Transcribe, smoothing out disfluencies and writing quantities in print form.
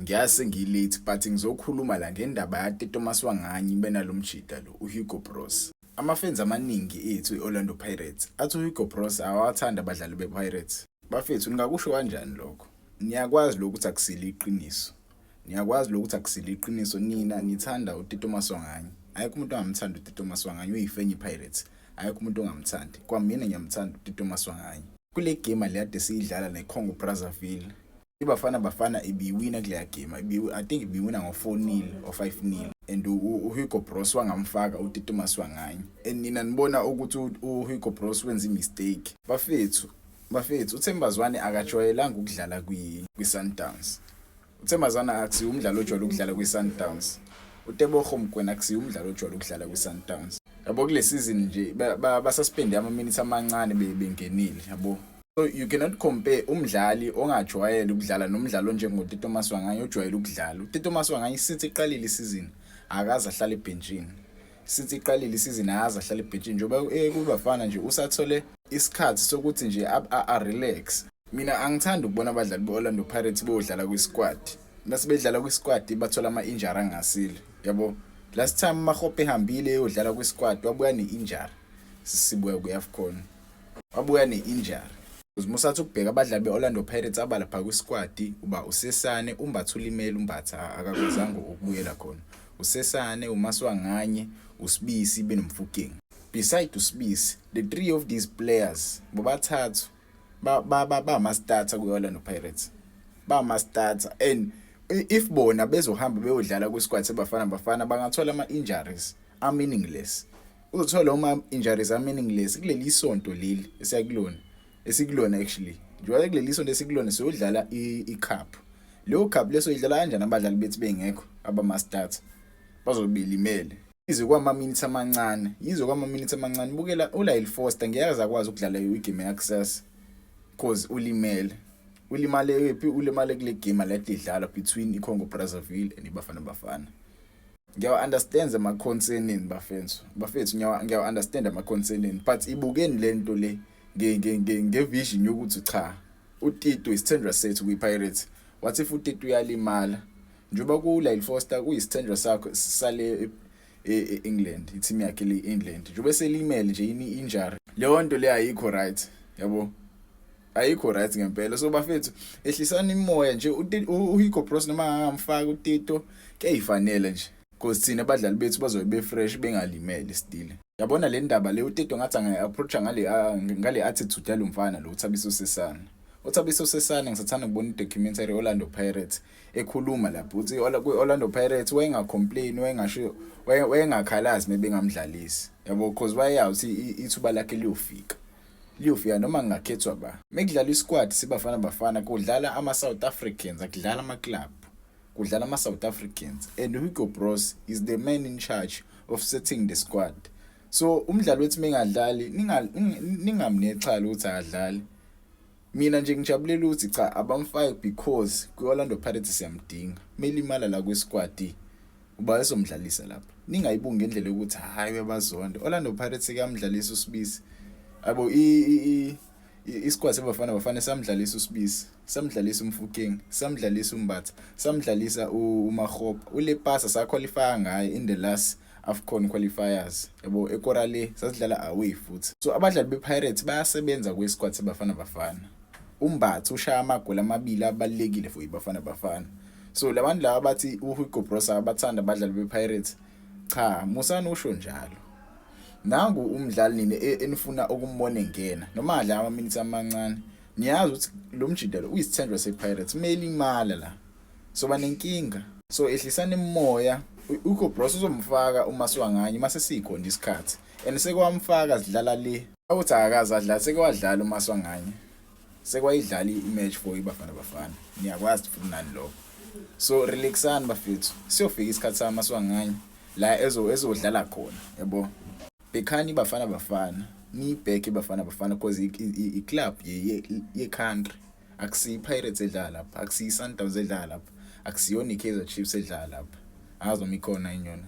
Ngiyazi sengiyi-late, but ngizokhuluma la ngendaba yaTito Maswanganyi benalo mjida lo uHugo Broos. Ama-fans amaningi ethu i-Orlando Pirates athi uHugo Broos awathanda abadlali be-Pirates. Bafethu, ningakusho kanjani lokho? Niyakwazi lokhu ukuthi akusilo iqiniso. Niyakwazi lokhu ukuthi akusilo iqiniso. Nina nithanda uTito Maswanganyi. Ayikho umuntu ongamthanda uTito Maswanganyi, uyi-fan ye-Pirates. Ayikho umuntu ongamthandi. Kwamina ngiyamthanda uTito Maswanganyi. Kule game le kade siyidlala neCongo Brazzaville, iBafana Bafana ibiwina kuleya game. I think ibiwina ngo-4-0 or 5-0, and uHugo Broos wangamfaka uTito Maswanganyi, and nina nibona ukuthi uHugo Broos wenza i-mistake. Bafethu, bafethu, uThemba Zwane akajwayelanga ukudlala kwi-Sundowns. UThemba Zwane akusiyo umdlalo ojwayele ukudlala kwi-Sundowns. UTeboho Mokoena akusiyo umdlalo ojwayele ukudlala kwi-Sundowns, yabo. Kule season nje basuspende ama-minutes amancane bengenile, yabo. So you cannot compare umdlali ongajwayele ukudlala nomdlali onjengoTito Maswanganyi ojwayele ukudlala. UTito Maswanganyi, since iqalile isizini, akaze ahlale ebhentshini. Since iqalile isizini, akaze ahlale ebhentshini. Njengoba kuBafana nje usathole isikhathi sokuthi nje a-relax. Mina angithandi ukubona abadlali be-Orlando Pirates beyodlala kwi-squad. Mase bedlala kwi-squad bathola ama-injury angasile, yabo. Last time Makgopa ehambile eyodlala kwi-squad, wabuya ne-injury. Sibuya kwi-AFCON. Wabuya ne-injury. Musathi ukubheka abadlali be-Orlando Pirates abalapha kwi-squad, uba uSesane, uMbatha ulimele, uMbatha akakwazanga ukubuyela khona. USesane, uMaswanganyi, uSibisi benoMofokeng. Beside uSibisi, the three of these players bobathathu ba ba ba ama-starter kwi-Orlando Pirates. Ba ama-starter, and if bona bezohamba beyodlala kwi-squad seBafana Bafana, bangathola ama-injuries a meaningless. Uzothola uma injuries a meaningless kuleli sonto leli esiyakulona, esikulona actually. Njengoba kuleli sonto esikulona siyodlala i-cup. Leyo cup leso idlala kanjani abadlali bethu bengekho abama-starter? Bazobe belimele. Yize kwama-minutes amancane, yize kwama-minutes amancane, bukela uLyle Foster, ngeke akwazi ukudlala igame yakusasa cause ulimele. Ulimale kephi? Ulimale kule game le idlala between iCongo Brazzaville and iBafana Bafana. Ngiyawa-understand ama-concern enu, bafethu. Bafethu, ngiyawa-understand ama-concern enu, but ibukeni lento le nge-vision yokuthi cha, uTito isithenjwa sethu kwi-Pirates. What if uTito uyalimala? Njengoba ku-Lyle Foster kuyisithenjwa sakho sale e-England, i-team yakhe le England. Njengoba selimele nje, ini injury. Leyo nto le ayikho right, yabo. Ayikho right ngempela. So bafethu, ehlisani imoya nje. uHugo Broos noma angamfaka uTito kuyayifanele nje, because thina abadlali bethu bazobe be-fresh, bengalimele still. Yabona le ndaba le, uTito ngathi angayi-approach ngale attitude yalo mfana lo uThabiso Sesane. uThabiso Sesane, ngisathanda ukubona i-documentary Orlando Pirates ekhuluma lapho uthi kwi-Orlando Pirates wayengacomplain, wayengasho, wayengakhalazi mebengamdlalisi, yabo, because wayeyazi ukuthi ithuba lakhe liyofika, liyofika noma kungakhethwa ba. Mekudlala isquad siBafana Bafana, kudlala ama-South Africans, akudlala ama-club, kudlala ama-South Africans, and Hugo Broos is the man in charge of setting the squad. So umdlalo wethu mengadlali, ningamnexhala ukuthi akadlali. Mina nje ngijabulela ukuthi cha, abamfaki because kwi-Orlando Pirates siyamdinga. Melimala la kwi-squad, uba esomdlalisa lapha. Ningayibuki ngendlela yokuthi hayi, uyabazonda. Orlando Pirates kuyamdlalisa uSibisi, yabo. I-squad seBafana Bafana samdlalisa uSibisi, samdlalisa uMofokeng, samdlalisa uMbatha, samdlalisa uMakgopa, uLepasa saqualifya ngaye in the last AFCON qualifiers, yabo, eKorale sasidlala away futhi. So abadlali bePirates bayasebenza kwi-squad seBafana Bafana. UMbatha ushaya amagoli amabili abalulekile for iBafana Bafana. So labantu laba bathi uHugo Broos abathanda abadlali bePirates, cha, musani usho njalo. Nangu umdlali nini enifuna ukumbona engena noma adlala ama-minutes amancane. Niyazi ukuthi lo mjida lo uyisithenjwa sePirates, melimala la soba nenkinga. So ehlisani imoya. Hugo Broos uzomfaka uMaswanganyi mase sikhona isikhathi, and sekwamfaka sidlala le ukuthi akakaze adlala, sekwadlala uMaswanganyi, sekwayidlala i-match for iBafana Bafana. Niyakwazi futhi nani lokho. So relaxani bafethu, siyofika isikhathi sakaMaswanganyi la ezodlala khona, yabo. Bhekhani iBafana Bafana, niyibheke iBafana Bafana because i-club ye-country. Akusiyo i-Pirates edlala lapha, akusiyo i-Sundowns edlala lapha, akusiyona i-Kaizer Chiefs edlala lapha. Angazi noma ikhona inyona.